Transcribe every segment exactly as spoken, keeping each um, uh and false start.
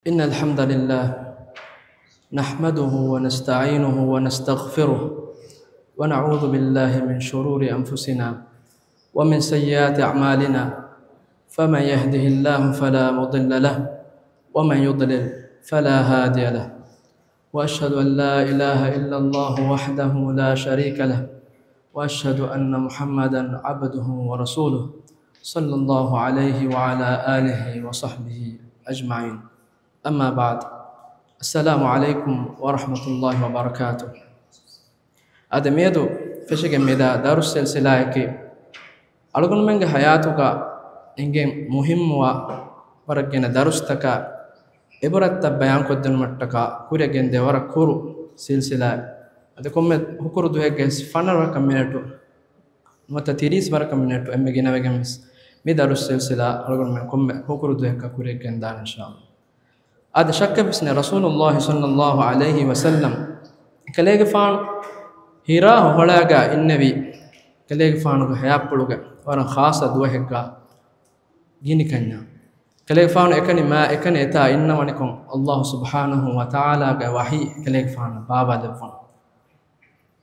إن الحمد لله نحمده ونستعينه ونستغفره، ونعوذ بالله من شرور أنفسنا ومن سيئات أعمالنا، فمن يهده الله فلا مضل له، ومن يضلل فلا هادي له، وأشهد أن لا إله إلا الله وحده لا شريك له، وأشهد أن محمدا عبده ورسوله، صلى الله عليه وعلى آله وصحبه أجمعين. أما بعد، السلام عليكم ورحمة الله وبركاته. އަދި މިއަދު ފެށިގެން މިދާ ދަރުސް ސިލްސިލާއަކީ، އަޅުގަނޑުމެންގެ ހަޔާތުގަ އެނގެން މުހިއްމުވާ ވަރަށް ގިނަ ދަރުސްތަކާ އެބަރަށްތައް ބަޔާންކޮށްދިނުމަށްޓަކާ ކުރިއަށް ގެންދޭ ވަރަށް ކުރު ސިލްސިލާއެއް. އަދި ކޮންމެ ހުކުރު ދުވަހެއްގެ ފަނަރަ ވަރަކަށް މިނެޓު ނުވަތަ ތިރީސް ވަރަކަށް މިނެޓު އެންމެ ގިނަވެގެން ވެސް މި ދަރުސް ސިލްސިލާ އަޅުގަނޑުމެން ކޮންމެ ހުކުރު ދުވަހަކަށް ކުރިއަށް ގެންދާނެ އިންޝާﷲ. އާދެ، ޝައްކެއްވެސް ނެތް، ރަސޫލުﷲ ޞައްލަﷲ ޢަލައިހި ވަސައްލަމް ކަލޭގެފާނު ހިރާ ހޮހޮޅާގާ އިންނެވީ ކަލޭގެފާނުގެ ހަޔާތްޕުޅުގެ ވަރަށް ޚާއްޞަ ދުވަހެއްގާ ގިނިކަންޏާ. ކަލޭގެފާނު އެކަނި މާ އެކަނި އެތާ އިންނަވަނިކޮށް، ﷲ ސުބްޙާނަހޫ ވަތަޢާލާގެ ވަޙީ ކަލޭގެފާނަށް ބާވާލެއްވުނު.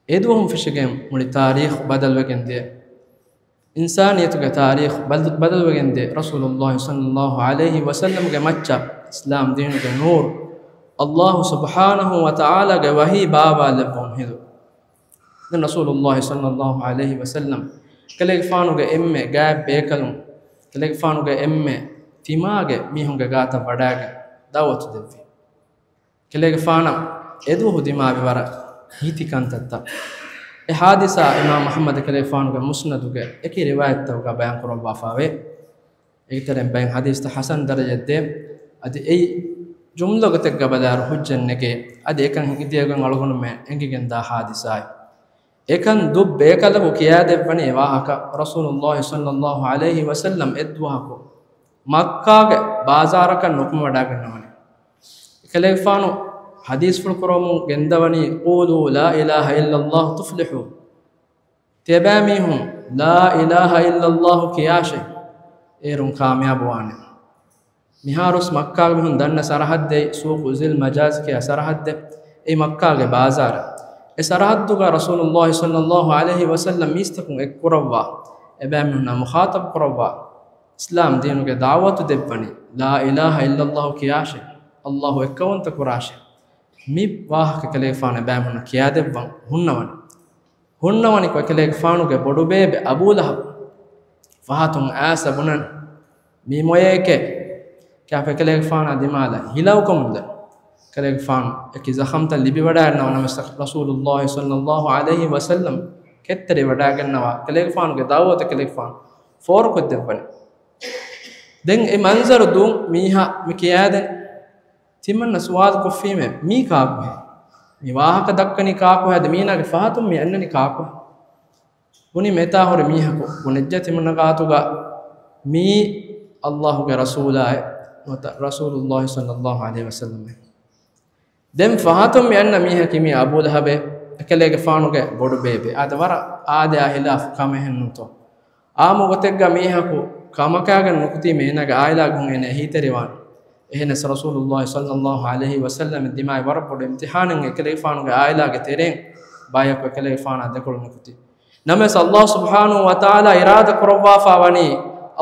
އެދުވަހުން ފެށިގެން މުޅި ތާރީޚު ބަދަލުވެގެން ދިޔަ. އިންސާނިއްޔަތުގެ ތާރީޚު ބަދަ-، ބަދަލުވެގެންދޭ. ރަސޫލުﷲ ޞައްލަﷲ ޢަލައިހި ވަސައްލަމްގެ މައްޗަށް އިސްލާމް ދީނުގެ ނޫރު، ﷲ ސުބްޙާނަހޫ ވަތަޢާލާގެ ވަޙީ ބާވާލެއްވުން ހިނދު. ދެން ރަސޫލުﷲ ޞައްލަﷲ ޢަލައިހި ވަސައްލަމް ކަލޭގެފާނުގެ އެންމެ ގާތް ބޭކަލުން، ކަލޭގެފާނުގެ އެންމެ ތިމާގެ މީހުންގެ ގާތަށް ވަޑާގެން ދަޢުވަތު ދެއްވި. ކަލޭގެފާނަށް އެދުވަހު ދިމާވި ވަރަށް ހިތި ކަންތައްތައް. އެ ޙާދިސާ އިމާމް އަޙްމަދު ކަލޭގެފާނުގެ މުސްނަދުގެ އެކި ރިވާޔަތްތަކުގަ ބަޔާންކުރައްވާފައިވޭ. އޭގެ ތެރެއިން ބައެއް ޙަދީޘްތައް ޙަސަން ދަރަޖައަށް ދޭ. އަދި އެއީ ޖުމްލަ ގޮތެއްގަ ބަލާއިރު ހުއްޖަތް ނެގޭ. އަދި އެކަން އިދިއަގަން އަޅުގަނޑުމެން އެނގިގެންދާ ޙާދިސާއެއް. އެކަން ދުށް ބޭކަލަކު ކިޔާދެއްވަނީ އެ ވާހަކަ ރަސޫލުﷲ ޞައްލަﷲ ޢަލައިހި ވަސައްލަމް އެއްދުވަހަކު މައްކާގެ ބާޒާރަކަށް ނުކުމެވަޑައިގަންނަވަނީ. ކަލޭގެފާނު ޙަދީޘްފުޅު ކުރަމުން ގެންދަވަނީ، "قولوا لا إله إلا الله تفلحوا." ތިޔަބައިމީހުން لا إله إلا الله ކިޔާށޭ، އޭރުން ކާމިޔާބުވާނެ. މިހާރުވެސް މައްކާގެ މީހުން ދަންނަ ސަރަޙައްދެއް، ސޫޤު ޛިލް މަޖާޒް ކިޔާ ސަރަޙައްދެއް، އެއީ މައްކާގެ ބާޒާރެއް. އެ ސަރަޙައްދުގަ ރަސޫލުﷲ ޞައްލަﷲ ޢަލައިހި ވަސައްލަމް މީސްތަކުން އެއްކުރައްވާ، އެބައިމީހުންނާ މުޚާޠަބު ކުރައްވާ، އިސްލާމް ދީނުގެ ދަޢުވަތު ދެއްވަނީ، لا إله إلا الله ކިޔާށޭ، ﷲ އެއްކައުވަންތަ ކުރާށޭ. މި ވާހަކަ ކަލޭގެފާނު އެބައިމީހުންނަށް ކިޔާދެއްވަން ހުންނަވަނީ. ހުންނަވަނިކޮށް އެކަލޭގެފާނުގެ ބޮޑުބޭބެ އަބޫލަހަބް ފަހަތުން އައިސް ބުނަން، މީ މޮޔައެކޭ. ކާފަ އެކަލޭގެފާނާ ދިމާލަށް ހިލައުކަމުންދެން ކަލޭގެފާނު އެކި ޒަޚަމްތައް ލިބިވަޑައިގަންނަވާ ނަމަވެސް، ރަސޫލުﷲ ޞައްލަﷲ ޢަލައިހި ވަސައްލަމް ކެތްތެރިވަޑައިގަންނަވާ ކަލޭގެފާނުގެ ދަޢުވަތަށް ކަލޭގެފާނު ފޯރުކޮށްދެއްވަނީ. ދެން އެ މަންޒަރު ދޫން މީހާ މި ކިޔާދެން ތިމަންނަ ސުވާލު ކޮށްފީމޭ، މީ ކާކުހޭ؟ މި ވާހަކަ ދައްކަނީ ކާކުހޭ؟ އަދި މީނާގެ ފަހަތުން މި އަންނަނީ ކާކުހޭ؟ ބުނީމަ އެތާ ހުރި މީހަކު ބުނެއްޖެ ތިމަންނަ ގާތުގަ، މީ ﷲ ގެ ރަސޫލާއޭ، ނުވަތަ ރަސޫލުﷲ ޞައްލަﷲ ޢަލައިހި ވަސައްލަމް. ދެން ފަހަތުން މި އަންނަ މީހަކީ މީ އަބޫލަހަބޭ، އެކަލޭގެފާނުގެ ބޮޑުބޭބެ. އާދެ، ވަރަށް އާދަޔާ ހިލާފު ކަމެއް ނޫންތޯ؟ އާއްމު ގޮތެއްގަ މީހަކު ކަމަކާގެން ނުކުތީމަ އޭނާގެ އާއިލާގެ ހުން އޭނަ އެހީތެރިވާނެ. އެހެނަސް ރަސޫލުﷲ ޞައްލަﷲ ޢަލައިހި ވަސައްލަމް ދިމާވި ވަރަށް ބޮޑު އިމްތިޙާނެއް އެކަލޭގެފާނުގެ އާއިލާގެ ތެރެއިން ބަޔަކު އެކަލޭގެފާނާ ދެކޮޅު ނިކުތީ. ނަމަވެސް، ﷲ ސުބްޙާނަހޫ ވަތަޢާލާ އިރާދަ ކުރައްވާފަ ވަނީ،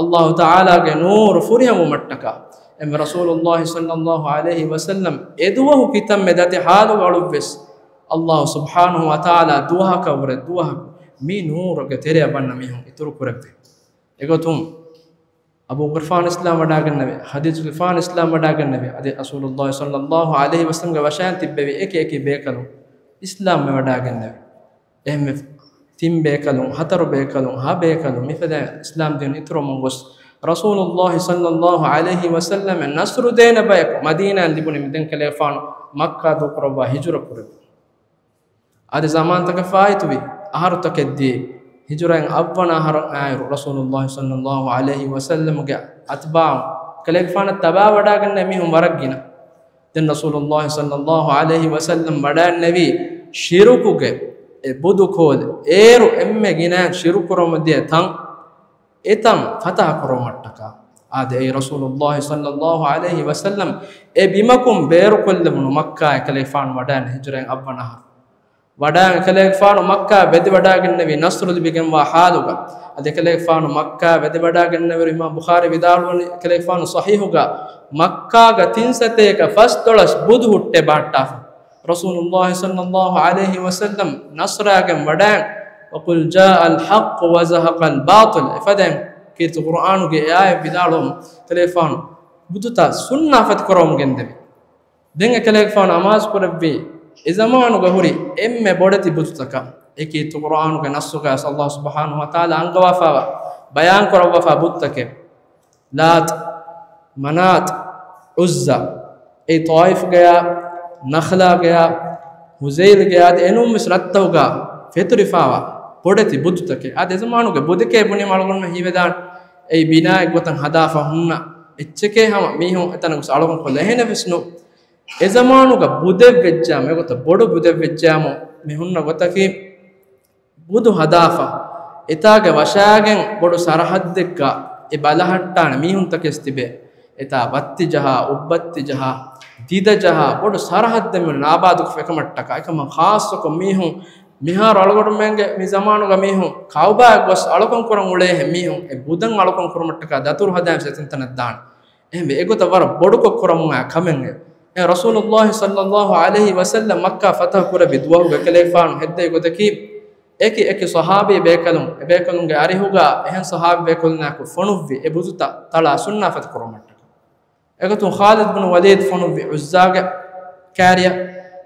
ﷲ ތަޢާލާގެ ނޫރު ފުރިހަމަވުމަށްޓަކާ. އެންމެ ރަސޫލުﷲ ޞައްލަﷲ ޢަލައިހި ވަސައްލަމް އެދުވަހު ކިތަންމެ ދަތި ޙާލުގަ އުޅުއްވިޔަސް، ﷲ ސުބްޙާނަހޫ ވަތަޢާލާ ދުވަހަކަށްވުރެ ދުވަހަކު މި ނޫރުގެ ތެރެއަށް ވަންނަ މީހުން އިތުރު ކުރެއްވި. އެގޮތުން، އަބޫބަކުރުފާނު އިސްލާމް ވަޑައިގެންނެވި، ޚަދީޖަތުގެފާނު އިސްލާމް ވަޑައިގެންނެވި، އަދި ރަސޫލުﷲ ޞައްލަﷲ ޢަލައިހި ވަސައްލަމްގެ ވަށައިން ތިއްބެވި އެކި އެކި ބޭކަލުން އިސްލާމް ވަޑައިގެންނެވި. އެހެންވެ، ތިން ބޭކަލުން، ހަތަރު ބޭކަލުން، ހަ ބޭކަލުން މިފަދަ އިސްލާމް ދީން އިތުރުވަމުން ގޮސް، ރަސޫލުﷲ ޞައްލަﷲ ޢަލައިހި ވަސައްލަމަށް ނަޞްރު ދޭނެ ބަޔަކު މަދީނާއިން ލިބުނީމަ ދެން ކަލޭގެފާނު މައްކާ ދޫކުރައްވާ ހިޖުރަ ކުރެއްވި. އަދި ޒަމާންތަކެއް ފާއިތުވި، އަހަރުތަކެއް ދިޔަ، ހިޖުރައިން އަށްވަނަ އަހަރަށް އާއިރު، ރަސޫލުﷲ ޞައްލަﷲ ޢަލައިހި ވަސައްލަމްގެ އަތްބާޢުން ކަލޭގެފާނަށް ތަބާވަޑައިގަންނަ މީހުން ވަރަށް ގިނަ. ދެން ރަސޫލުﷲ ޞައްލަﷲ ޢަލައިހި ވަސައްލަމް ވަޑައިންނެވީ ޝިރުކުގެ އެ ބުދުކޯލު، އޭރު އެންމެ ގިނައިން ޝިރުކު ކުރަމުން ދިޔަ ތަން، އެތަން ފަތަޙަ ކުރުމަށްޓަކާ. އާދެ، އެއީ ރަސޫލުﷲ ޞައްލަﷲ ޢަލައިހި ވަސައްލަމް އެ ބިމަކުން ބޭރުކޮށްލެވުނު މައްކާ އެކަލޭގެފާނު ވަޑައިން ހިޖުރައިން އަށްވަނަ އަހަރު. ވަޑައިން އެކަލޭގެފާނު މައްކާ ވެދިވަޑައިގެންނެވި ނަޞްރު ލިބިގެންވާ ޙާލުގަ. އަދި އެކަލޭގެފާނު މައްކާ ވެދިވަޑައިގެންނެވި އިމާމް ބުޚާރީ ވިދާޅުވަނީ އެކަލޭގެފާނު ޞަޙީޙުގަ މައްކާގަ ތިން ސަތޭކަ ފަސްދޮޅަސް ބުދު ހުއްޓެ ބަހައްޓާފަ. ރަސޫލުﷲ ޞައްލަﷲ ޢަލައިހި ވަސައްލަމް ނަޞްރާގެން ވަޑައިން، "وَقُلْ جَاءَ الْحَقُّ وَزَهَقَ الْبَاطِلُ" އެފަދައިން ކީރިތި ޤުރުއާނުގެ އެ އާޔަތް ވިދާޅުވަމުން އެކަލޭގެފާނު ބުދުތައް ސުންނާފަތި ކުރަވަމުން ގެންދެވި. ދެން އެކަލޭގެފާނު އަމާޒު ކުރެއްވީ އެ ޒަމާނުގަ ހުރި އެންމެ ބޮޑެތި ބުދުތަކަށް. އެކީ ޤުރުއާނުގެ ނައްޞުގައި ﷲ ސުބްޙާނަހޫ ވަތަޢާލާ އަންގަވާފައިވާ، ބަޔާން ކުރައްވާފައި ބުދުތަކެއް. ލާތް، މަނާތް، ޢުއްޒާ. އެއީ ޠާއިފުގަޔާ، ނަޚްލާގަޔާ، ހުޒައިލްގަޔާ އަދި އެނޫންވެސް ރަށްތަކުގަ ފެތުރިފައިވާ ބޮޑެތި ބުދުތަކެއް. އަދި އެ ޒަމާނުގެ ބުދެކޭ ބުނީމަ އަޅުގަނޑުމެން ހީވެދާނެ، އެއީ ބިނާއެއް ގޮތަށް ހަދާފަ ހުންނަ އެއްޗެކޭ ހަމަ މީހުން އެތަނަށް ގޮސް އަޅުކަން ކޮށްލަ. އެހެނެއްވެސް ނޫން. އެ ޒަމާނުގަ ބުދެއް ވެއްޖާމު، އެގޮތަށް ބޮޑު ބުދެއް ވެއްޖާމު، މި ހުންނަ ގޮތަކީ، ބުދު ހަދާފަ، އެތާގެ ވަށާގެން ބޮޑު ސަރަހައްދެއްގަ އެ ބަލަހައްޓާނެ މީހުންތަކެސް ތިބޭ. އެތާ ބައްތި ޖަހާ، އުއްބައްތި ޖަހާ، ދިދަ ޖަހާ، ބޮޑު ސަރަހައްދެއް މި އާބާދުކޮށްފަ އެކަމަށްޓަކާ. އެކަމަށް ޚާއްޞަކޮށް މީހުން، މިހާރު އަޅުގަނޑުމެންގެ މި ޒަމާނުގަ މީހުން ކައުބާއަށް ގޮސް އަޅުކަން ކުރަން އުޅޭހެން މީހުން އެ ބުދަށް އަޅުކަން ކުރުމަށްޓަކާ ދަތުރު ހަދާން އެތަންތަނަށް ދާނެ. އެހެންވެ، އެގޮތަށް ވަރަށް ބޮޑުކޮށް ކުރަމުން އައި ކަމެއް އެ. އެ ރަސޫލުﷲ ޞައްލަﷲ ޢަލައިހި ވަސައްލަމް މައްކާ ފަތަޙު ކުރެއްވި ދުވަހުގަ އެކަލޭގެފާނު ހެއްދެވި ގޮތަކީ، އެކި އެކި ޞަޙާބީ ބޭކަލުން، އެ ބޭކަލުންގެ އަރިހުގަ އެހެން ޞަޙާބީ ބޭކަލުންނާއެކު ފޮނުއްވި އެ ބުދުތައް ތަޅާ ސުންނާފަތި ކުރުމަށްޓަކާ. އެގޮތުން ޚާލިދު ބުނު ވަލީދު ފޮނުއްވި ޢުއްޒާގެ ކާރިއަށް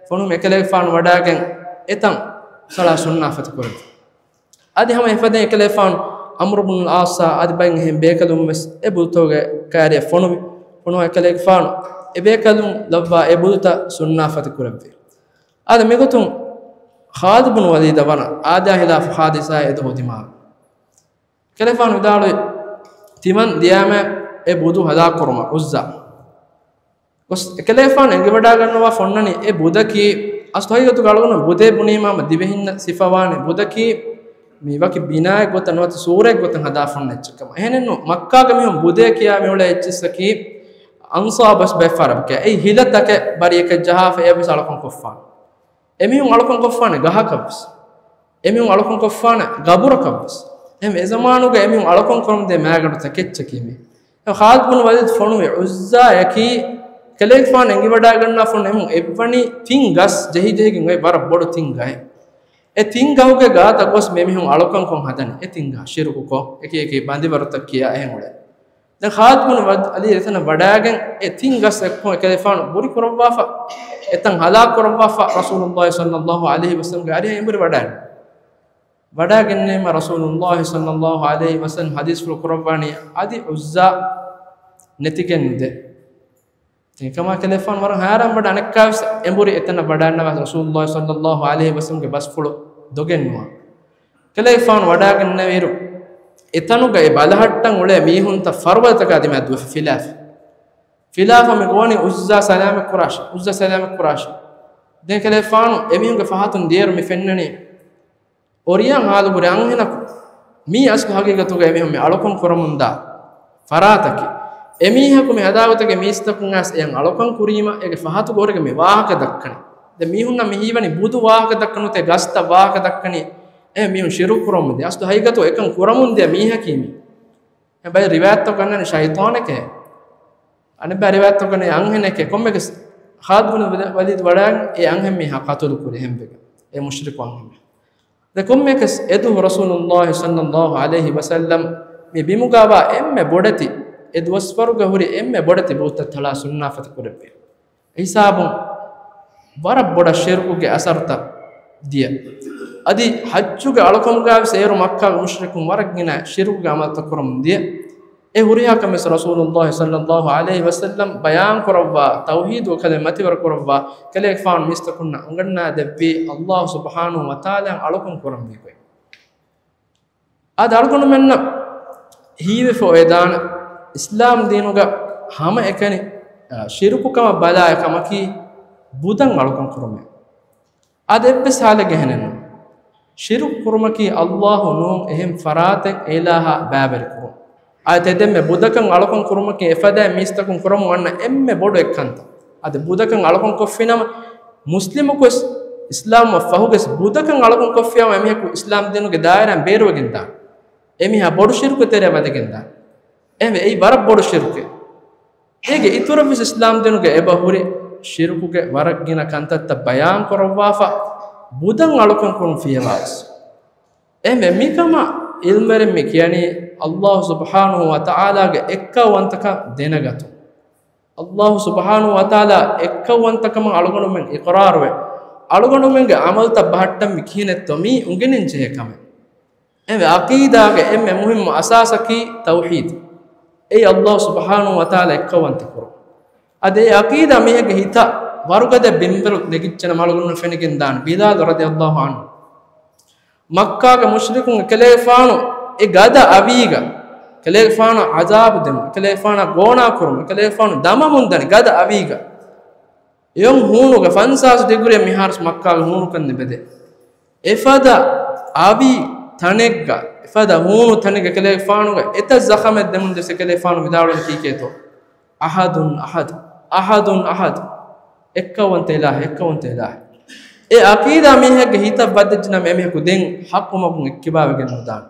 ފޮނުވި އެކަލޭގެފާނު ވަޑައިގެން އެތަން ތަޅާ ސުންނާފަތި ކުރެއްވި. އަދި ހަމަ އެފަދައިން އެކަލޭފާނު ޢަމްރު ބުނުލް ޢާޞާ އަދި ބައެއް އެހެން ބޭކަލުން ވެސް އެ ބުދުތަކުގެ ކާރިއަށް ފޮނުވި. ފޮނުވާ އެކަލޭގެފާނު އެ ބޭކަލުން ލައްވާ އެ ބުދުތައް ސުންނާފަތި ކުރެއްވި. އާދެ، މިގޮތުން ޚާލިދު ބުނު ވަލީދަށް ވަރަށް އާދާ ހިލާފު ޙާދިސާއެއް އެދުވަހު ދިމާވި. އެކަލޭފާނު ވިދާޅުވި، ތިމަން ދިޔާމޭ އެ ބުދު ހަލާކު ކުރުމަށް ޢުއްޒާ. ގޮސް އެކަލޭފާނު އެނގިވަޑައިގަންނަވާ ފޮންނަނީ އެ ބުދަކީ، އަސްލު ހަގީގަތުގަ އަޅުގަނޑު ބުދޭ ބުނީމާ ހަމަ ދިވެހިންނަށް ސިފަވާނެ ބުދަކީ، މި ވަކި ބިނާއެއް ގޮތަށް ނުވަތަ ސޫރައެއް ގޮތަށް ހަދާފަ ހުންނަ އެއްޗެއް ކަމަށް. އެހެނެއްނު، މައްކާގަ މީހުން ބުދޭ ކިޔާ މިއުޅޭ އެއްޗިއްސަކީ، އަންޞާބު ވެސް ބައެއް ފަހަރަށް ބުދޭ. އެއީ ހިލަތަކެއް ބަރީ އެކަށް ޖަހާފަ އެއަށް ވެސް އަޅުކަން ކޮށްފާނެ. އެމީހުން އަޅުކަން ކޮށްފާނެ ގަހަކަށް ވެސް. އެމީހުން އަޅުކަން ކޮށްފާނެ ގަބުރަކަށް ވެސް. އެހެން އެ ޒަމާނުގަ އެމީހުން އަޅުކަން ކުރަމުންދޭ މާގަނޑު ތަކެއްޗަކީ މި. އެ ޚާލިދު ބުނު ވަލީދު ފޮނުވި ޢުއްޒާއަކީ ކަލޭގެފާނު އެނގިވަޑައިގަންނާފަ ހުންނަ އެމީހުން އެއްވަނީ ތިން ގަސް ޖެހިޖެހިގެން އޮތް ވަރަށް ބޮޑު ތިން ގަހެއް. އެ ތިން ގަހުގެ ގާތަށް ގޮސް މި އެމީހުން އަޅުކަން ކޮށް ހަދަނީ. އެ ތިން ގަހަށް ޝިރުކުކޮށް، އެކި އެކި ބަނދިވަރުތައް ކިޔާ އެހެން އުޅޭ. ދެން ޚާލިދު ބުނު ވަލީދު އެތަނަށް ވަޑައިގެން އެ ތިން ގަސް އެއްކޮށް އެކަލޭފާނު ބުރި ކުރައްވާފަ، އެތަން ހަލާކު ކުރައްވާފަ، ރަސޫލުﷲ ޞައްލަﷲ ޢަލައިހި ވަސައްލަމްގެ އަރިހަށް އެނބުރި ވަޑައިގެން. ވަޑައިގެންނެވީމަ ރަސޫލުﷲ ޞައްލަﷲ ޢަލައިހި ވަސައްލަމް ޙަދީޘްފުޅު ކުރައްވާނީ އަދި ޢުއްޒާ ނެތިގެން ނުދޭ. ތިން ކަމާ ކަލޭފާނު ވަރަށް ހައިރާން ވަޑަ އަނެއްކާވެސް އެނބުރި އެތަނަށް ވަޑައިންނަވާ ރަސޫލުﷲ ޞައްލަﷲ ޢަލައިހި ވަސައްލަމްގެ ބަސްފުޅު ދޮގެއް ނުވާ. ކަލޭފާނު ވަޑައިގެންނެވިއިރު، އެތަނުގަ އެ ބަލަހައްޓަން އުޅޭ މީހުންތައް ފަރުބަދަތަކާ ދިމާ ދުވެފަ ފިލާފަ. ފިލާފަ މި ގޮވަނީ ޢުއްޒާ ސަލާމަތް ކުރާށޭ، ޢުއްޒާ ސަލާމަތް ކުރާށޭ. ދެން ކަލޭފާނު އެމީހުންގެ ފަހަތުން ދިޔައިރު މި ފެންނަނީ، އޮރިޔާން ހާލު ހުރި އަންހެނަކު. މީ އަސްލު ހަގީގަތުގަ އެމީހުން މި އަޅުކަން ކުރަމުންދާ ފަރާތަކީ. އެމީހަކު މި ހަދާގޮތަކީ މީސްތަކުން އައިސް އެޔަށް އަޅުކަން ކުރީމަ އޭގެ ފަހަތުގަ ހުރެގެން މި ވާހަކަ ދައްކަނީ. ދެން މީހުންނަށް މި ހީވަނީ ބުދު ވާހަކަ ދައްކަން ނުވަތަ ގަސްތައް ވާހަކަ ދައްކަނީ. އެ މީހުން ޝިރުކު ކުރަމުންދޭ. އަސްލު ހަގީގަތު އެކަން ކުރަމުންދިޔަ މީހަކީ މީ. އެ ބައެއް ރިވާޔަތްތަކު ގަންނަނީ ޝައިޠާނެކޭ. އަނެއްބައި ރިވާޔަތްތަކު ގަންނަނީ އަންހެނެކޭ. ކޮންމެއަކަސް ޚާލިދު ބުނު ވަލީދު ވަޑައިގެން އެ އަންހެން މީހާ ޤަތުލު ކުރި އެހެންވެގެން. އެ މުޝްރިކު އަންހެން މީހާ. ދެން ކޮންމެއަކަސް އެދުވަހު ރަސޫލުﷲ ޞައްލަﷲ ޢަލައިހި ވަސައްލަމް މި ބިމުގަވާ އެންމެ ބޮޑެތި، އެ ދުވަސްވަރުގަ ހުރި އެންމެ ބޮޑެތި ބުދުތައް ތަޅާ ސުންނާފަތި ކުރެއްވި. ހިސާބުން ވަރަށް ބޮޑަށް ޝިރުކުގެ އަސަރުތައް ދިޔަ. އަދި ޙައްޖުގެ އަޅުކަމުގައިވެސް އޭރު މައްކާގެ މުޝްރިކުން ވަރަށް ގިނަ ޝިރުކުގެ ޢަމަލުތައް ކުރަމުން ދިޔަ. އެ ހުރިހާ ކަމެއް ރަސޫލުﷲ ޞައްލަﷲ ޢަލައިހި ވަސައްލަމް ބަޔާން ކުރައްވާ، ތައުޙީދު ކަލިމަ މަތިވެރި ކުރައްވާ، ކަލޭގެފާނު މީސްތަކުންނަށް އަންގަންނާ ދެއްވީ ﷲ ސުބްޙާނަހޫ ވަތަޢާލާއަށް އަޅުކަން ކުރަންވީ ގޮތް. އާދެ، އަޅުގަނޑުމެންނަށް ހީވެފަ އޮވެދާނެ، އިސްލާމް ދީނުގަ ހަމައެކަނި، އަ، ޝިރުކު ކަމަށް ބަލާ އެކަމަކީ ބުދަށް އަޅުކަން ކުރުމޭ. އާދެ، އެއްވެސް ޙާލެއްގަ އެހެނެއްނޫން. ޝިރުކު ކުރުމަކީ ﷲ ނޫން އެހެން ފަރާތެއް އެއިލާހާ ބައިވެރި ކުރުން. އާ، ތެދެންމެ ބުދަކަން އަޅުކަން ކުރުމަކީ އެފަދައިން މީސްތަކުން ކުރަމުން އަންނަ އެންމެ ބޮޑު އެއްކަންތައް. އަދި ބުދަކަން އަޅުކަން ކޮށްފިނަމަ، މުސްލިމަކުވެސް އިސްލާމްވެ ފަހުގެސް ބުދަކަން އަޅުކަން ކޮށްފިޔާމަ އެމީހަކު އިސްލާމް ދީނުގެ ދާއިރާއިން ބޭރުވެގެން ދާނެ. އެމީހާ ބޮޑު ޝިރުކު ތެރެއަށް ވަދެގެން ދާނެ. އެހެންވެ، އެއީ ވަރަށް ބޮޑު ޝިރުކެއް. އޭގެ އިތުރަށްވެސް އިސްލާމް ދީނުގަ އެބަ ހުރި ޝިރުކުގެ ވަރަށް ގިނަ ކަންތައްތައް ބަޔާން ކުރައްވާފަ، ބުދަން އަޅުކަން ކުރުން ފިޔަވާވެސް. އެހެންވެ، މިކަމަށް ޢިލްމުވެރިން މި ކިޔަނީ، ﷲ ސުބްޙާނަހޫ ވަތަޢާލާގެ އެއްކައުވަންތަކަން ދެނެގަތުން. ﷲ ސުބްޙާނަހޫ ވަތަޢާލާ އެއްކައުވަންތަކަމަށް އަޅުގަނޑުމެން އިޤްރާރުވެ، އަޅުގަނޑުމެންގެ ޢަމަލުތައް ބަހައްޓަން މި ކިހިނެއްތޯ މީ އުނގެނެން ޖެހޭ ކަމެއް. އެހެންވެ، ޢަޤީދާގެ އެންމެ މުހިއްމު އަސާސަކީ ތައުޙީދު. އެއީ ﷲ ސުބްޙާނަހޫ ވަތަޢާލާ އެއްކައުވަންތަ ކުރުން. އަދި އެ ޢަޤީދާ މީހެއްގެ ހިތަށް ވަރުގަދަ ބިންވަރު ނެގިއްޖެނަމަ އަޅުގަނޑުމެން ފެނިގެން ދާނެ. ބިލާލު ރަޟިޔަﷲ ޢަންހު، މައްކާގެ މުޝްރިކުން އެކަލޭގެފާނު އެ ގަދަ އަވީގަ، އެކަލޭގެފާނަށް ޢަޒާބު ދެމުން، އެކަލޭގެފާނަށް ގޯނާ ކުރުމުން، އެކަލޭގެފާނު ދަމަމުން ދަނީ ގަދަ އަވީގަ. އެއޮން ހޫނުގަ ފަންސާސް ޑިގްރީއަށް މިހާރު މައްކާގެ ހޫނުކަން ލިބެދޭ. އެފަދަ އަވި ތަނެއްގަ، އެފަދަ ހޫނު ތަނެއްގަ އެކަލޭގެފާނުގެ އެތައް ޒަޚަމެއް ދެމުން ދިޔަސް އެކަލޭގެފާނު ވިދާޅުވަނީ ކީކޭތޯ؟ އަޙަދުން އަޙަދު، އަޙަދުން އަޙަދު. އެއްކައުވަންތަ އިލާހެއް، އެއްކައުވަންތަ އިލާހެއް. އެ ޢަޤީދާ މީހެއްގެ ހިތަށް ވަދެއްޖެނަމަ އެމީހަކު ދެން ޙައްޤު މަގުން އެއްކިބާވެގެން ނުދާނެ.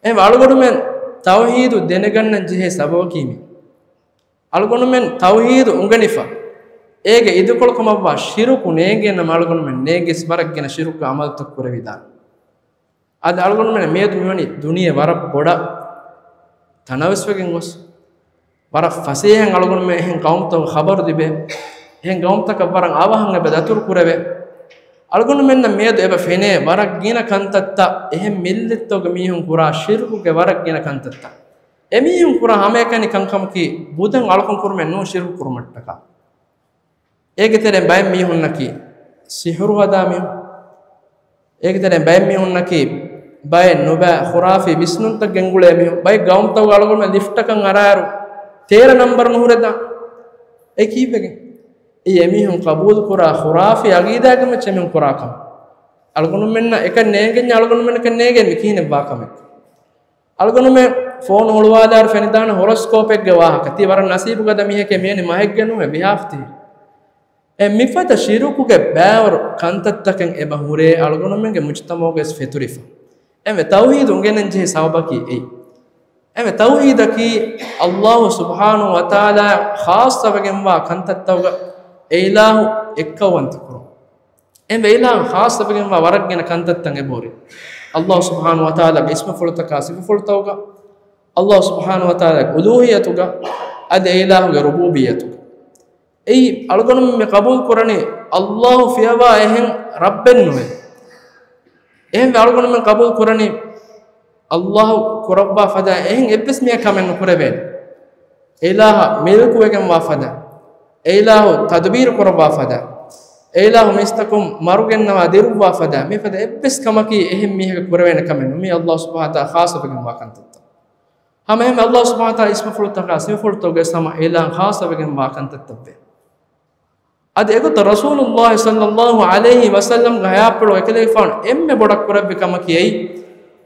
އެހެން އަޅުގަނޑުމެން ތައުޙީދު ދެނެގަންނަން ޖެހޭ ސަބަބަކީ މީ. އަޅުގަނޑުމެން ތައުޙީދު އުނގެނިފަ، އޭގެ އިދިކޮޅުކަމަށްވާ ޝިރުކު ނޭނގޭނަމަ އަޅުގަނޑުމެން ނޭނގިޔަސް ވަރަށް ގިނަ ޝިރުކުގެ ޢަމަލުތައް ކުރެވިދާނެ. އަދި އަޅުގަނޑުމެން މިއަދު މިވަނީ ދުނިޔެ ވަރަށް ބޮޑަށް ތަނަވަސްވެގެން ގޮސް، ވަރަށް ފަސޭހައިން އަޅުގަނޑުމެން އެހެން ޤައުމުތަކުގެ ޚަބަރު ލިބޭ، އެހެން ޤައުމުތަކަށް ވަރަށް އަވަހަށް އެބަ ދަތުރު ކުރެވޭ. އަޅުގަނޑުމެންނަށް މިއަދު އެބަ ފެނޭ ވަރަށް ގިނަ ކަންތައްތައް، އެހެން މިއްލަތްތަކުގެ މީހުން ކުރާ ޝިރުކުގެ ވަރަށް ގިނަ ކަންތައްތައް. އެމީހުން ކުރާ ހަމައެކަނި ކަންކަމަކީ ބުދަން އަޅުކަން ކުރުމެއް ނޫން ޝިރުކު ކުރުމަށްޓަކާ. އޭގެ ތެރެއިން ބައެއް މީހުންނަކީ ސިޙުރު ހަދާ މީހުން. އޭގެ ތެރެއިން ބައެއް މީހުންނަކީ ބައެއް ނުބައި ޚުރާފީ ވިސްނުންތައް ގެންގުޅޭ މީހުން. ބައެއް ގައުމުތަކުގަ އަޅުގަނޑުމެން ލިފްޓަކަށް އަރާއިރު ތޭރަ ނަންބަރު ނުހުރެދާނެ. އެ ކީއްވެގެން؟ އެއީ އެމީހުން ޤަބޫލު ކުރާ ޚުރާފީ ޢަޤީދާގެ މައްޗަށް އެމީހުން ކުރާ ކަމެއް. އަޅުގަނޑުމެންނަށް އެކަން ނޭނގެންޏާ އަޅުގަނޑުމެންނަކަށް ނޭނގޭ މި ކިހިނެއްވާ ކަމެއް. އަޅުގަނޑުމެން ފޯނު ހުޅުވާލާއިރު ފެނިދާނެ ހޮރޮސްކޯޕެއްގެ ވާހަކަ. ތީ ވަރަށް ނަސީބުގަދަ މީހެކޭ، މިއަނި މަހެއްގެ ނޫނޭ ވިހާފަތިހި. އެ މިފަދަ ޝިރުކުގެ ބައިވަރު ކަންތައްތަކެއް އެބަ ހުރޭ އަޅުގަނޑުމެންގެ މުޖުތަމަޢުގައި ފެތުރިފަ. އެންމެ ތައުޙީދު އުނގެނެން ޖެހޭ ސަބަބަކީ އެއީ. އެންމެ ތައުޙީދަކީ ﷲ ސުބްޙާނަހޫ ވަތަޢާލާ ޚާއްޞަވެގެންވާ ކަންތައްތަކުގަ އެ އިލާހު އެއްކައުވަންތަކުރުން. އެންމެ އިލާހު ޚާއްޞަވެގެންވާ ވަރަށް ގިނަ ކަންތައްތައް އެބަހުރި. ﷲ ސުބްޙާނަހޫ ވަތަޢާލާގެ އިސްމުފުޅުތަކާ ސިފަފުޅުތަކުގަ، ﷲ ސުބްޙާނަހޫ ވަތަޢާލާގެ އުލޫހިއްޔަތުގަ، އަދި އެ އިލާހުގެ ރުބޫބިއްޔަތުގަ. އެއީ އަޅުގަނޑުމެން މި ޤަބޫލު ކުރަނީ ﷲ ފިޔަވާ އެހެން ރައްބެއް ނުވޭ. އެހެންވެ އަޅުގަނޑުމެން ޤަބޫލު ކުރަނީ ﷲ ކުރައްވާ ފަދަ އެހެން އެއްވެސް މީހަކަށް ކަމެއް ނުކުރެވޭނެ. އެ އިލާހަށް މިލްކުވެގެންވާ ފަދަ، އެ އިލާހު ތަދުބީރު ކުރައްވާ ފަދަ، އެ އިލާހު މީސްތަކުން މަރުގެންނަވާ ދިރުއްވާ ފަދަ، މިފަދަ އެއްވެސް ކަމަކީ އެހެން މީހަކަށް ކުރެވޭނެ ކަމެއް ނޫން. މީ ﷲ ސުބްޙާނަހޫ ވަތަޢާލާ ޚާއްޞަވެގެންވާ ކަންތައްތައް. ހަމައެހެންމެ ﷲ ސުބްޙާނަހޫ ވަތަޢާލާ އިސްމުފުޅުތަކާ ސިފަފުޅުތަކުގެ ހަމަ އެ އިލާހު ޚާއްޞަވެގެންވާ ކަންތައްތައްވޭ. އަދި އެގޮތަށް ރަސޫލުﷲ ޞައްލަﷲ ޢަލައިހި ވަސައްލަމްގެ ޙަޔާތްޕުޅު އެކަލޭގެފާނު އެންމެ ބޮޑަށް ކުރެއްވި ކަމަކީ އެއީ،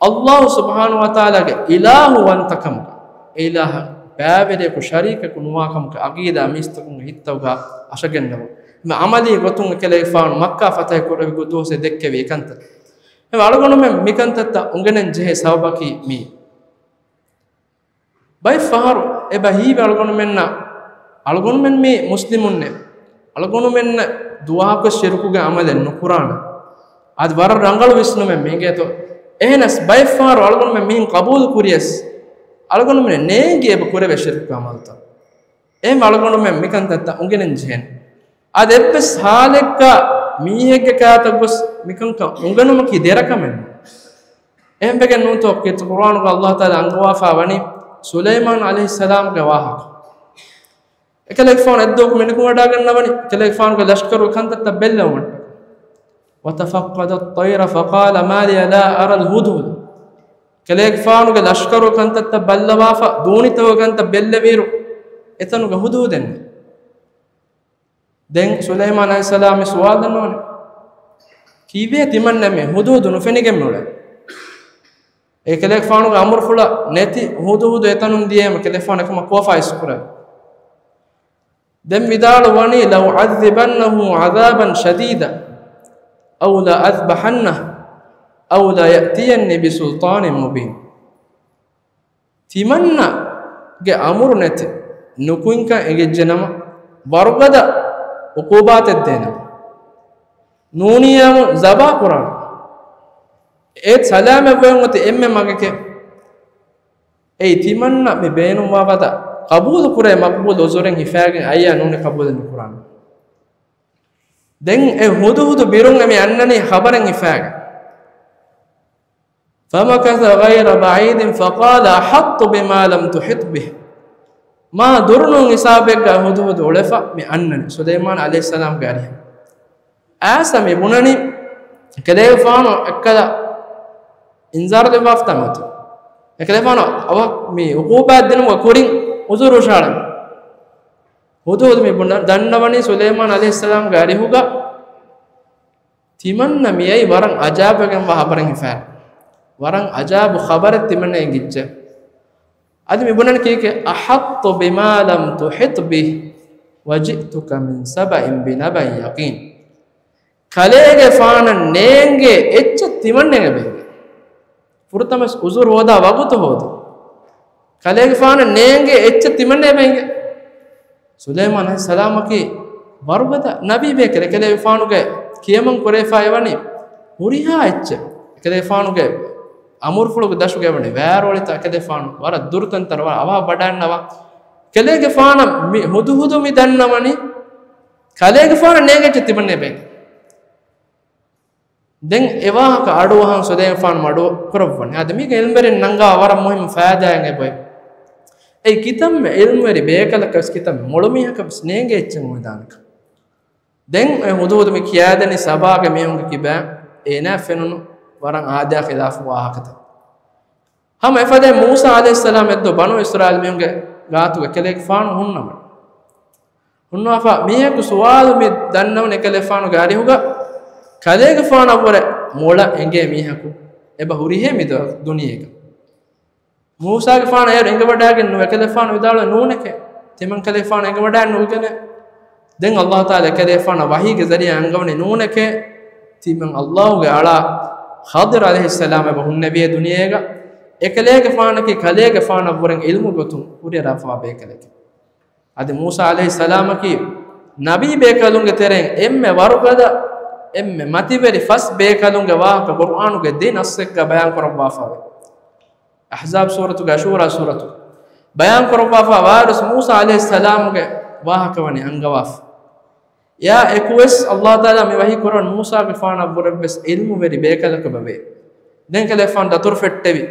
ﷲ ސުބްޙާނަހޫ ވަތަޢާލާގެ އިލާހުވަންތަކަމުގަ، އެ އިލާހަށް ބައިވެރިޔަކު ޝަރީކަކު ނުވާކަމުގެ ޢަޤީދާ މީސްތަކުންގެ ހިތްތަކުގަ އަށަގެންނެވުން. އެންމެ ޢަމަލީ ގޮތުން އެކަލޭގެފާނު މައްކާ ފަތަޙަ ކުރެއްވި ދުވަސް ދެއްކެވި އެކަންތައް. އެންމެ އަޅުގަނޑުމެން މިކަންތައްތައް އުނގެނެން ޖެހޭ ސަބަބަކީ މީ. ބައެއް ފަހަރު އެބަ ހީވޭ އަޅުގަނޑުމެންނަށް، އަޅުގަނޑުމެން މީ މުސްލިމުންނޭ، އަޅުގަނޑުމެންނަށް ދުވަހަކުވެސް ޝިރުކުގެ ޢަމަލެއް ނުކުރާނެ. އަދި ވަރަށް ރަނގަޅު ވިސްނުމެއް މި އިނގޭތޯ. އެހެނަސް ބައެއް ފަހަރު އަޅުގަނޑުމެން މިހެން ޤަބޫލު ކުރިޔަސް، އަޅުގަނޑުމެން ނޭނގި އެބަ ކުރެވޭ ޝިރުކުގެ ޢަމަލުތައް. އެހެން އަޅުގަނޑުމެން މިކަންތައްތައް އުނގެނެން ޖެހޭނެ. އަދި އެއްވެސް ޙާލެއްގަ މީހެއްގެ ކާތަށް ގޮސް މިކަންކަން އުނގެނުމަކީ ދެރަކަމެއް ނޫން. އެހެންވެގެން ނޫންތޯ ކީރިތި ޤުރުއާނުގަ ﷲ ތަޢާލާ އަންގަވާފާ ވަނީ ސުލައިމާނު ޢަލައިހިއްސަލާމްގެ ވާހަކަ. އެކަލޭގެފާނު އެއްދުވަހަކު މިނިކުމެވަޑައިގަންނަވަނީ އެކަލޭގެފާނުގެ ލަޝްކަރުގެ ކަންތައްތައް ބެއްލެވުމަށްޓަކާ. وتفقد الطير فقال ما لي لا أرى الهدهد. އެކަލޭގެފާނުގެ ލަޝްކަރުގެ ކަންތައްތައް ބައްލަވާފަ، ދޫނިތަކުގެ ކަންތައް ބެއްލެވިއިރު، އެތަނުގަ ހުދުހުދެއް ނެތް. ދެން ސުލައިމާނު ޢަލައިހިއްސަލާމް މި ސުވާލު ދަންނަވަނީ، ކީއްވެ ތިމަންނަ މި ހުދުހުދު ނުފެނިގެން މިއުޅެނީ؟ އެކަލޭގެފާނުގެ އަމުރުފުޅަށް ނެތި ހުދުހުދު އެތަނުން ދިޔައިމަ ކަލޭގެފާނު އެކަމަށް ކޯފާ އިސްކުރެވި. ދެން ވިދާޅުވަނީ، "لأعذبنه عذابا شديدا أو لأذبحنه أو ليأتيني بسلطان مبين." ތިމަންނަގެ އަމުރު ނެތި ނުކުތްކަން އެނގިއްޖެނަމަ، ވަރުގަދަ އުޤޫބާތެއް ދޭނަމަ، ނޫނިއްޔާމު ޒަބާ ކުރާނަމަ، އެ ސަލާމަތްވެ އޮތް އެންމެ މަގެކޭ. އެއީ ތިމަންނަ މި ބޭނުންވާ ފަދަ ޤަބޫލު ކުރޭ މަޤްބޫލު ޢުޛުރެއް ހިފާގެން އައްޔާ ނޫނީ ޤަބޫލެއް ނުކުރާނަމަ. ދެން އެ ހުދުހުދު ބިރުން އެ މި އަންނަނީ ޚަބަރެއް ހިފާގެން. فمكث غير بعيد فقال أحطت بما لم تحط به. މާ ދުރުނޫން ހިސާބެއްގަ ހުދުހުދު އުޅެފަ މި އަންނަނީ ސުލައިމާނު ޢަލައިހިއްސަލާމްގެ އަރިހަށް. އައިސް މި ބުނަނީ ކަލޭގެފާނު އެއްކަލަ އިންޒާރު ދެއްވާފަ ތަން އޮތީ. އެކަލޭގެފާނު އަވަހަށް މި ޢުޤޫބާތް ދިނުމުގެ ކުރިން ޢުޛުރު ހުށަހަޅަނީ. ހުދުހުދު މި ބުނަ-، ދަންނަވަނީ ސުލައިމާނު ޢަލައިހިއްސަލާމްގެ އަރިހުގަ ތިމަންނަ މިއައީ ވަރަށް އަޖާބުވެގެންވާ ޚަބަރެއް ހިފާ. ވަރަށް އަޖާބު ޚަބަރެއް ތިމަންނަ އެނގިއްޖެ. އަދި މި ބުނަނީ ކީކޭ؟ أحطت بما لم تحط به وجئتك من سبأ بنبأ يقين. ކަލޭގެފާނަށް ނޭނގޭ އެއްޗެއް ތިމަންނަ އެބައިނގޭ. ފުރަތަމަ ޢުޛުރު ހޯދާ ވަގުތު ހޯދި. ކަލޭގެފާނަށް ނޭނގޭ އެއްޗެއް ތިމަންނަ އެބައިނގޭ. ސުލައިމާނު ޢަލައިހިއްސަލާމަކީ ވަރުގަދަ ނަބީ ބޭކަލެއް. އެކަލޭގެފާނުގެ ކިޔަމަން ކުރެވިފައި ވަނީ ހުރިހާ އެއްޗެއް. އެކަލޭގެފާނުގެ އަމުރުފުޅުގެ ދަށުގަ ވަނީ ވާރޯޅިތައް އެކަލޭގެފާނު ވަރަށް ދުރުތަންތަނަށް ވަރަށް އަވަހަށް ވަޑައިގަންނަވާ. ކަލޭގެފާނަށް މި ހުދުހުދު މި ދަންނަވަނީ ކަލޭގެފާނަށް ނޭނގޭ އެއްޗެއް ތިމަންނަ އެބައިނގޭ. ދެން އެ ވާހަކަ އަޑުއަހަން ސުލައިމާނު މަޑުކުރައްވަނީ. އަދި މީގެ ޢިލްމުވެރިން ނަންގާ ވަރަށް މުހިއްމު ފައިދާއެއް އެބައޮތް. އެއީ ކިތަންމެ ޢިލްމުވެރި ބޭކަލަކަށް ވެސް ކިތަންމެ މޮޅު މީހަކަށް ވެސް ނޭނގޭ އެއްޗެއް އުނގެދާނެކަން. ދެން އެ ހުދުހުދު މި ކިޔާދެނީ ސަބާގެ މީހުންގެ ކިބައިން އޭނާ ފެނުނު ވަރަށް އާދަޔާ ޚިލާފު ވާހަކަތައް. ހަމަ އެފަދައިން މޫސާ ޢަލައިހިއްސަލާމް އެއްދުވަހު ބަނޫ އިސްރާއީލް މީހުންގެ ގާތުގަ ކަލޭގެފާނު ހުންނަމުން. ހުންނަވާފަ މީހަކު ސުވާލު މި ދަންނަވަން އެކަލޭގެފާނުގެ އަރިހުގަ ކަލޭގެފާނަށްވުރެ މޮޅަށް އެނގޭ މީހަކު އެބަ ހުރިހޭ މި ދު-، ދުނިޔޭގަ. މޫސާގެފާނު އޭރު އެނގިވަޑައިގެން ނުވޭ. އެކަލޭގެފާނު ވިދާޅުވޭ ނޫނެކޭ. ތިމަން ކަލޭގެފާނު އެނގިވަޑައި ނުވިގެނޭ. ދެން ﷲ ތަޢާލާ އެކަލޭގެފާނަށް ވަޙީގެ ޒަރީޢާ އަންގަވަނީ ނޫނެކޭ. ތިމަން ﷲ ގެ އަޅާ ޚަޟިރު ޢަލައިހިއްސަލާމް އެބަ ހުންނެވިއޭ ދުނިޔޭގަ. އެކަލޭގެފާނަކީ ކަލޭގެފާނަށްވުރެ ޢިލްމު ގޮތުން ކުރިއަރާފަވާ ބޭކަލެކޭ. އަދި މޫސާ ޢަލައިހިއްސަލާމަކީ ނަބީ ބޭކަލުންގެ ތެރެއިން އެންމެ ވަރުގަދަ، އެންމެ މަތިވެރި ފަސް ބޭކަލުންގެ ވާހަކަ ޤުރްއާނުގެ ދި ނައްޞެއްގަ ބަޔާން ކުރައްވާފަވޭ. އަޙްޒާބް ސޫރަތުގެ އަޝޫރާ ސޫރަތު ބަޔާން ކުރައްވާފަ ވާއިރުސް މޫސާ ޢަލައިހިއްސަލާމުގެ ވާހަކަ ވަނީ އަންގަވާފަ. އެއާ އެކުވެސް ﷲ ތަޢާލާ މި ވަޙީ ކުރަން މޫސާގެފާނަށްވުރެވެސް ޢިލްމުވެރި ބޭކަލަކަށް ވެވޭ. ދެން ކަލޭގެފާނު ދަތުރު ފެއްޓެވި.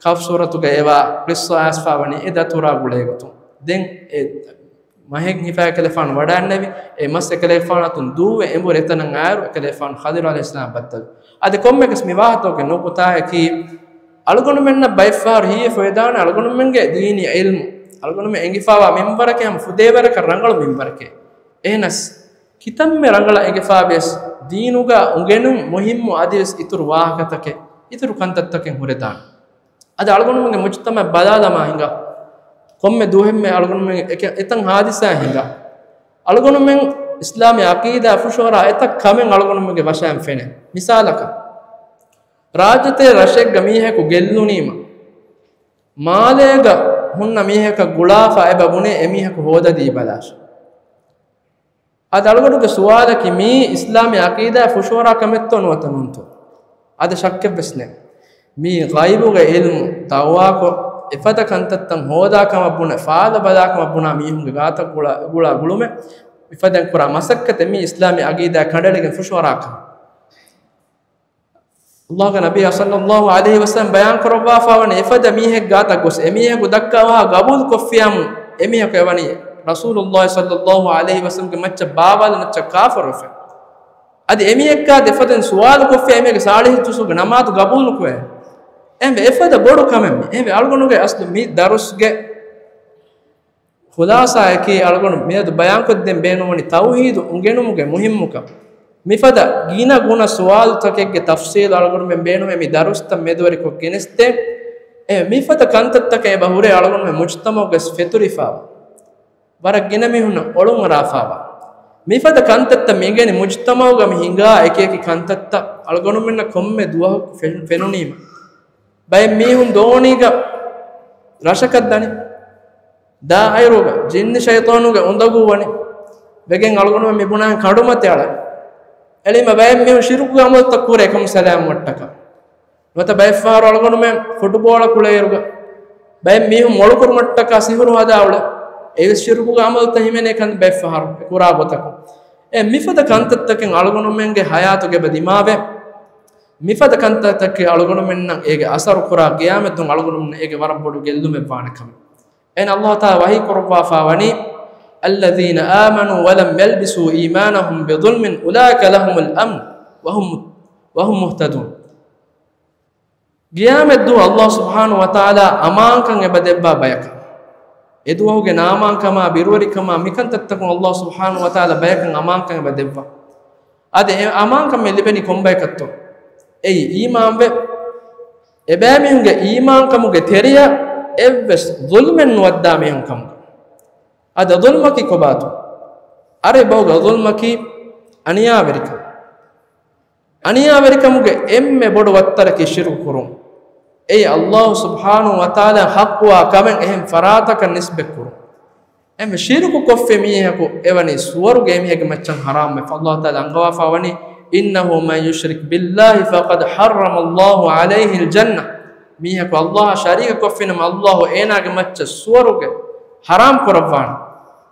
ކަހްފް ސޫރަތުގަ އެވާ ޤިއްޞާ އައިސްފަވަނީ އެ ދަތުރާ ގުޅޭގޮތުން. ދެން އެ މަހެއް ހިފާ އެކަލޭގެފާނު ވަޑައިގެންނެވި. އެ މަސް އެކަލޭގެފާނަށް އަތުން ދޫވެ އެނބުރި އެތަނަށް އައިރު އެކަލޭގެފާނު ޚަޟިރު ޢަލައިހިއްސަލާމް ބައްދަލު. އަދި ކޮންމެއަކަސް މި ވާހަކަތަކުގެ ނުކުތާއަކީ، އަޅުގަނޑުމެންނަށް ބައެއްފަހަރު ހީވެފަ ވެދާނެ އަޅުގަނޑުމެންގެ ދީނީ ޢިލްމު އަޅުގަނޑުމެން އެނގިފަވާ މިންވަރަކީ ހަމަ ފުދޭވަރަކަށް ރަނގަޅު މިންވަރެކޭ. އެހެނަސް، ކިތަންމެ ރަނގަޅަށް އެނގިފަވިޔަސް، ދީނުގަ އުނގެނުން މުހިއްމު އަދިވެސް އިތުރު ވާހަކަތަކެއް، އިތުރު ކަންތައްތަކެއް ހުރެދާނެ. އަދި އަޅުގަނޑުމެންގެ މުޖުތަމަޢަށް ބަލާލަމާ ހިނގާ، ކޮންމެ ދުވަހެއްމެ އަޅުގަނޑުމެން އެކަ-، އެތަން ހާދިސާ ހިނގާ. އަޅުގަނޑުމެން އިސްލާމީ ޢަޤީދާ ފުށުއަރާ އެތައް ކަމެއް އަޅުގަނޑުމެންގެ ވަށައިން ފެނޭ. މިސާލަކަށް، ރާއްޖެތެރޭ ރަށެއްގަ މީހަކު ގެއްލުނީމަ، މާލޭގަ ހުންނަ މީހަކަށް ގުޅާފަ އެބަ ބުނޭ އެމީހަކު ހޯދަދީބަލާށޭ. އަދި އަޅުގަނޑުގެ ސުވާލަކީ މީ އިސްލާމީ ޢަޤީދާ ފުށުއަރާ ކަމެއްތޯ ނުވަތަ ނޫންތޯ؟ އަދި ޝައްކެއްވެސް ނެތް. މީ ޣައިބުގެ ޢިލްމު ދަޢުވާކޮށް، އެފަދަ ކަންތައްތައް ހޯދާ ކަމަށް ބުނެ، ފާލަ ބަލާ ކަމަށް ބުނާ މީހުންގެ ގާތަށް ގުޅާ، ގުޅާ ގުޅުމެއް، މިފަދައިން ކުރާ މަސައްކަތެއް މީ އިސްލާމީ ޢަޤީދާ ކަނޑައެޅިގެން ފުށުއަރާ ކަމެއް. ﷲގެ ނަބީ ޞައްލަﷲ ޢަލައިހި ވަސައްލަމް ބަޔާން ކުރައްވާފަވަނީ އެފަދަ މީހެއް ގާތަށް ގޮސް އެމީހަކު ދައްކާ ވާހަކަ ގަބޫލު ކޮށްފިޔާމު، އެމީހަކު އެވަނީ ރަސޫލުﷲ ޞައްލަﷲ ޢަލައިހި ވަސައްލަމްގެ މައްޗަށް ބާވާލު މައްޗަށް ކާފަރުވެފަ. އަދި އެމީހެއްގާ އެފަދައިން ސުވާލު ކޮށްފި އެމީހެއްގެ ޞާޅިޙު ޖުޒުގެ ނަމާދު ގަބޫލު ކުރޭ. އެހެންވެ އެފަދަ ބޮޑު ކަމެއް މީ. އެހެންވެ އަޅުގަނޑުގެ އަސްލު މި ދަރުސްގެ ޚުލާޞާއަކީ އަޅުގަނޑު މިއަދު ބަޔާންކޮށްދޭން ބޭނުންވަނީ ތައުޙީދު އުނގެނުމުގެ މުހިއްމުކަން. މިފަދަ ގިނަ ގުނަ ސުވާލުތަކެއްގެ ތަފްސީލު އަޅުގަނޑުމެން ބޭނުމޭ މި ދަރުސްތައް މެދުވެރިކޮށް ގެނެސްދޭ. އެ މިފަދަ ކަންތައްތަކެއް އެބަ ހުރޭ އަޅުގަނޑުމެން މުޖްތަމަޢުގަސް ފެތުރިފާވާ، ވަރަށް ގިނަ މީހުންނަށް އޮޅުން އަރާފާވާ. މިފަދަ ކަންތައްތައް މި އިނގެނީ މުޖްތަމަޢުގަ މި ހިނގާ އެކި އެކި ކަންތައްތައް އަޅުގަނޑުމެންނަށް ކޮންމެ ދުވަހަކު ފެން-، ފެނުނީމަ. ބައެއް މީހުން ދޯނީގަ ރަށަކަށް ދަނީ. ދާއިރުގަ ޖިންނި ޝައިޠާނުގެ އުނދަގޫ ވަނީ. ވެގެން އަޅުގަނޑުމެން މި ބުނާ ކަނޑުމަތި އަޅަން. އެޅީމަ ބައެއް މީހުން ޝިރުކުގެ އަމަލުތައް ކުރޭ އެކަމު ސަލާމަތްވުމަށްޓަކާ. ނުވަތަ ބައެއް ފަހަރު އަޅުގަނޑުމެން ފުޓުބޯޅަ ކުޅޭއިރުގަ ބައެއް މީހުން މޮޅުކުރުމަށްޓަކާ ސިހުރު ހަދާ އުޅޭ. އެވެސް ޝިރުކުގެ އަމަލުތައް ހިމެނޭ ކަން ބައެއް ފަހަރު އެ ކުރާ ގޮތަކުން. އެ މިފަދަ ކަންތައްތަކެއް އަޅުގަނޑުމެންގެ ހަޔާތުގެ އެބަ ދިމާވޭ. މިފަދަ ކަންތައްތަކެއް އަޅުގަނޑުމެންނަށް އޭގެ އަސަރު ކުރާ ގިޔާމަތްދުވަހު އަޅުގަނޑުމެންނަށް އޭގެ ވަރަށް ބޮޑު ގެއްލުމެއް ވާނެ ކަމެއް. އެހެން އައްލާހު ތަޢާލާ ވަޙީ ކުރައްވާފާ ވަނީ، الذين آمنوا ولم يلبسوا إيمانهم بظلم أولئك لهم الأمن وهم، وهم مهتدون. ގިޔާމަތްދުވަހު އައްލާހު ސުބްޙާނަހު ވަތަޢާލާ އަމާންކަން އެބަ ދެއްވާ ބަޔަކަށް، އެދުވަހުގެ ނާމާންކަމާ، ބިރުވެރިކަމާ، މިކަންތައްތަކުން އައްލާހު ސުބްޙާނަހު ވަތަޢާލާ ބަޔަކަށް އަމާންކަން އެބަ ދެއްވާ. އަދި އެ އަމާންކަން މި ލިބެނީ ކޮންބަޔަކަށްތޯ؟ އެއީ އީމާންވެ، އެބައިމީހުންގެ އީމާންކަމުގެ ތެރެއަށް އެއްވެސް ޒުލްމެއް ނުވައްދާ މީހުން ކަމުގަ. އަދި ޒުލްމަކީ ކޮބާތޯ؟ އަރަބި ބަހުގަ ޒުލްމަކީ އަނިޔާވެރިކަން. އަނިޔާވެރިކަމުގެ އެންމެ ބޮޑު ވައްތަރަކީ ޝިރުކު ކުރުން. އެއީ އައްލާހު ސުބްޙާނަހު ވަތަޢާލާ ޙައްޤުވާ ކަމެއް އެހެން ފަރާތަކަށް ނިސްބަތް ކުރުން. އެންމެ ޝިރުކު ކޮށްފި މީހަކު އެވަނީ ސުވަރުގެ އެމީހެއްގެ މައްޗަށް ޙަރާމްވެފަ. އައްލާހު ތަޢާލާ އަންގަވާފާ ވަނީ، إنه من يشرك بالله فقد حرم الله عليه الجنة. މީހަކު އައްލާހަށް ޝަރީކު ކޮށްފިނަމަ އައްލާހު އޭނާގެ މައްޗަށް ސުވަރުގެ ޙަރާމް ކުރައްވާނެ.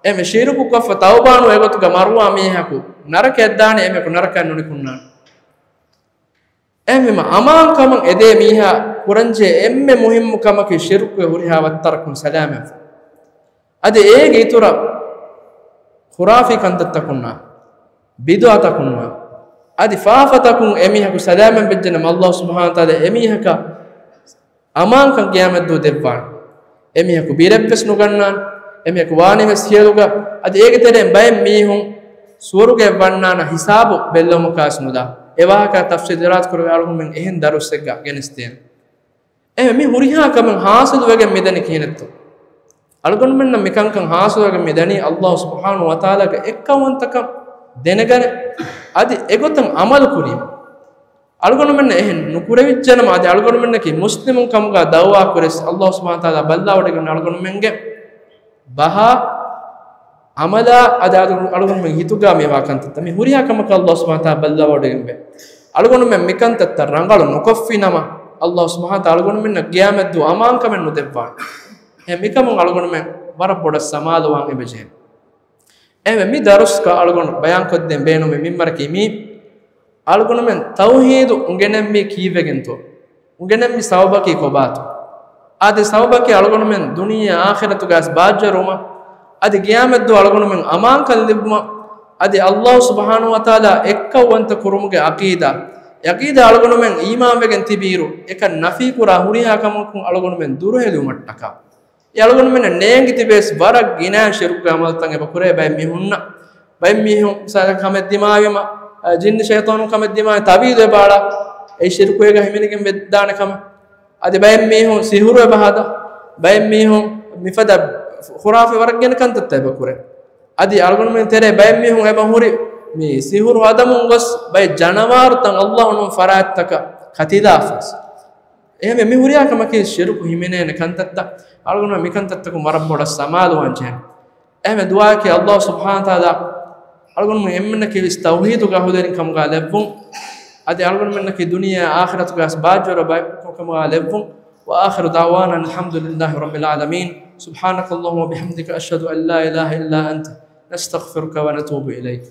އެންމެ ޝިރުކު ކޮށްފަ ތައުބާ ނުވެ އެގޮތުގަ މަރުވާ މީހަކު ނަރަކަޔަށް ދާނެ، އެމީހަކު ނަރަކަޔަށް ނުނިކުންނާނެ. އެހެންވީމަ އަމާންކަމަށް އެދޭ މީހާ ކުރަންޖެހޭ އެންމެ މުހިއްމު ކަމަކީ ޝިރުކުގެ ހުރިހާ ވައްތަރަކުން ސަލާމަތްވުން. އަދި އޭގެ އިތުރަށް ޚުރާފީ ކަންތައްތަކުންނާ، ބިދުޢަތަކުންނާ، އަދި ފާފަތަކުން އެމީހަކު ސަލާމަތްވެއްޖެނަމަ އައްލާހު ސުބްޙާނަހު ވަތަޢާލާ އެމީހަކަށް އަމާންކަން ޤިޔާމަތްދުވަހު ދެއްވާނެ. އެމީހަކު ބިރެއްވެސް ނުގަންނާނެ. އެމީހަކު ވާނީވެސް ހިޔަލުގަ. އަދި އޭގެ ތެރެއިން ބައެއް މީހުން ސުވަރުގެއަށް ވަންނާނެ ހިސާބު ބެއްލެވުމަކާވެސް ނުދާ. އެ ވާހަކަ ތަފްސީލު ދިރާސް ކުރެވޭ އަޅުގަނޑުމެން އެހެން ދަރުސްތަކެއްގަ ގެނެސްދޭނެ. އެހެން މި ހުރިހާ ކަމެއް ހާސިލުވެގެން މިދަނީ ކިހިނެއްތޯ؟ އަޅުގަނޑުމެންނަށް މިކަންކަން ހާސިލުވެގެން މިދަނީ އައްލާހު ސުބްޙާނަހު ވަތަޢާލާގެ އެއްކައުވަންތަކަން ދެނެގަނެ، އަދި އެގޮތަށް ޢަމަލު ކުރީމަ. އަޅުގަނޑުމެންނަށް އެހެން ނުކުރެވިއްޖެނަމަ، އަދި އަޅުގަނޑުމެންނަކީ މުސްލިމުން ކަމުގަ ދަޢުވާ ކުރިޔަސް، އައްލާހު ސުބްޙާނަހު ވަތަޢާލާ ބައްލަވަޑައިގަންނަ އަޅުގަނޑުމެންގެ ބަހާ ޢަމަލާ، އަދި އަޅު-، އަޅުގަނޑުމެން ހިތުގަ މިވާ ކަންތައްތައް. މި ހުރިހާ ކަމަކަށް އައްލާހު ސުބްޙާނަހު ވަތަޢާލާ ބައްލަވަޑައިގެންވޭ. އަޅުގަނޑުމެން މިކަންތައްތައް ރަނގަޅު ނުކޮށްފިނަމަ، އައްލާހު ސުބްޙާނަހު ވަތަޢާލާ އަޅުގަނޑުމެންނަށް ޤިޔާމަތްދުވަހު އަމާންކަމެއް ނުދެއްވާނެ. އެ މިކަމުން އަޅުގަނޑުމެން ވަރަށް ބޮޑަށް ސަމާލުވާން އެބަޖެހޭ. އެހެންވެ، މި ދަރުސްގަ އަޅުގަނޑު ބަޔާންކޮށްދޭން ބޭނުމީ މިންވަރަކީ މީ، އަޅުގަނޑުމެން ތައުޙީދު އުނގެނެންވީ ކީއްވެގެންތޯ؟ އުނގެނެންވީ ސަބަބަކީ ކޮބާތޯ؟ އާދެ، ސަބަބަކީ އަޅުގަނޑުމެން ދުނިޔެ އާޚިރަތުގައި ބާއްޖަވެރިވުމަށް، އަދި ޤިޔާމަތްދުވަހު އަޅުގަނޑުމެން އަމާންކަން ލިބުމަށް، އަދި އައްލާހު ސުބްޙާނަހު ވަތަޢާލާ އެއްކައުވަންތަ ކުރުމުގެ ޢަޤީދާ، ޢަޤީދާ އަޅުގަނޑުމެން އީމާންވެގެން ތިބިއިރު، އެކަން ނަފީކުރާ ހުރިހާ ކަމަކުން އަޅުގަނޑުމެން ދުރުހެލިވުމަށްޓަކާ. އެ އަޅުގަނޑުމެންނަށް ނޭނގި ތިބޭސް ވަރަށް ގިނަ ޝިރުކުގެ ޢަމަލުތައް އެބަ ކުރޭ ބައެއް މީހުންނަށް. ބައެއް މީހުން މިސާލަކަށް ކަމެއް ދިމާވީމަ، އަ، ޖިންނި ޝައިޠާނުން ކަމެއް ދިމާވި ތަވީދު އެބަ އަޅާ، އެ ޝިރުކު އޭގަ ހިމެނިގެން ވެދާނެ ކަމަށް. އަދި ބައެއް މީހުން ސިހުރު އެބަ ހަދާ، ބައެއް މީހުން މިފަދަ ޚުރާފީ ވަރަށް ގިނަ ކަންތައްތައް އެބަ ކުރޭ. އަދި އަޅުގަނޑުމެން ތެރޭ ބައެއް މީހުން އެބަ ހުރި މި ސިހުރު ހަދަމުން ގޮސް ބައެއް ޖަނަވާރުތައް އައްލާހު ނޫން ފަރާތްތަކަށް ކަތިލާފަސް. އެހެންވެ، މި ހުރިހާ ކަމަކީ ޝިރުކު ހިމެނޭނެ ކަންތައްތައް. އަޅުގަނޑުމެން މިކަންތައްތަކުން ވަރަށް ބޮޑަށް ސަމާލުވާން ޖެހޭ. އެހެންވެ، ދުޢާއަކީ އައްލާހު ސުބްޙާނަހު ވަތަޢާލާ އަޅުގަނޑުމެން އެންމެންނަކީވެސް ތައުޙީދުގެ އަހުލުވެރިން ކަމުގަ ލެއްވުން، އަދި އަޅުގަނޑުމެންނަކީ ދުނިޔެ އާޚިރަތުގައި ބާއްޖަވެރި ބަޔަކު ކަމުގަ ލެއްވުން. وآخر دعوانا أن الحمد لله رب العالمين. سبحانك اللهم وبحمدك، أشهد أن لا إله إلا أنت، نستغفرك ونتوب إليك.